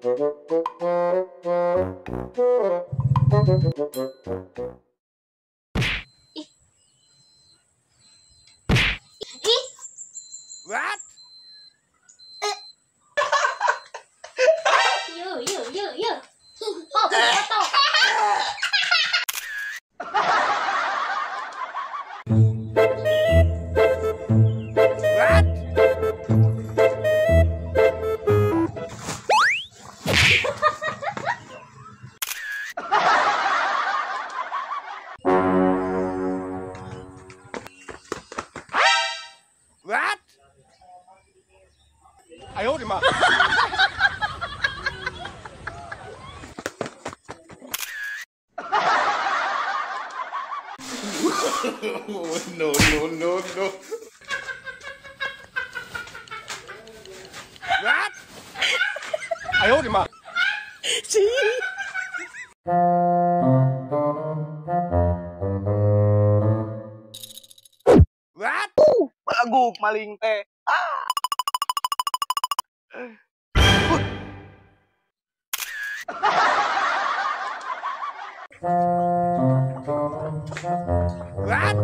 Ih. Ih. What? Yo yo yo yo. Oh, foto. What? What? 哎呦我的妈！ No, no, no, no. What? 哎呦我的妈！ What? Belaguk maling teh. Ah. What?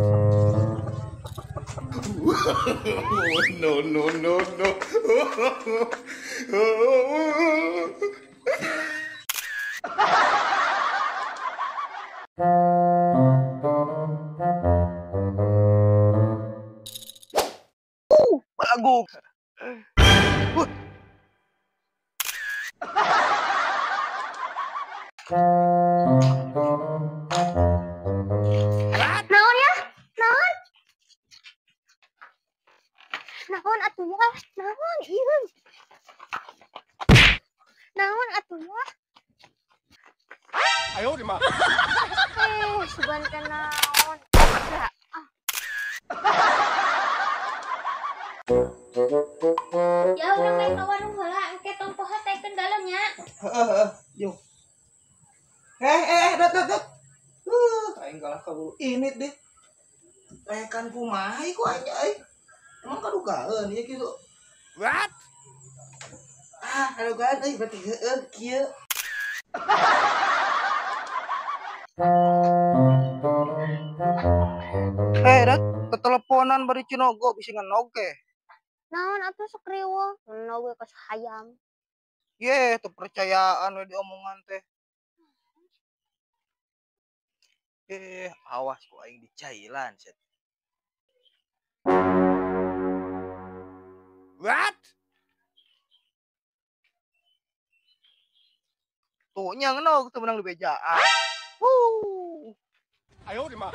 No, no, no, no. Belaguk. Naon ya? Naon? Naon atuh ya? Naon ieu? Naon atuh ya? 哎呦我的妈！ Sugan teh naon? Ah. Ya urang meh ka warung heula engke tong poho taikeun galonnya. Heeh, yuk. Dot, dot, dot. Aing kalah kaburu init deh. Rekan kumaha ku aing euy. Emang kadugaeun ieu kitu. What? Ah, kadugaan euy berarti heueuh kieu. Dot, keteleponan bari cinogo bisi ngenog ge. Naon atuh sok riweuh, ngenog we kos hayam. Ye, teu percayaan we diomongan teh. Awas ku aing dicailan set. What? Tuh nya ngenog teu meunang dibejaan. Wuh. 哎呦我的妈！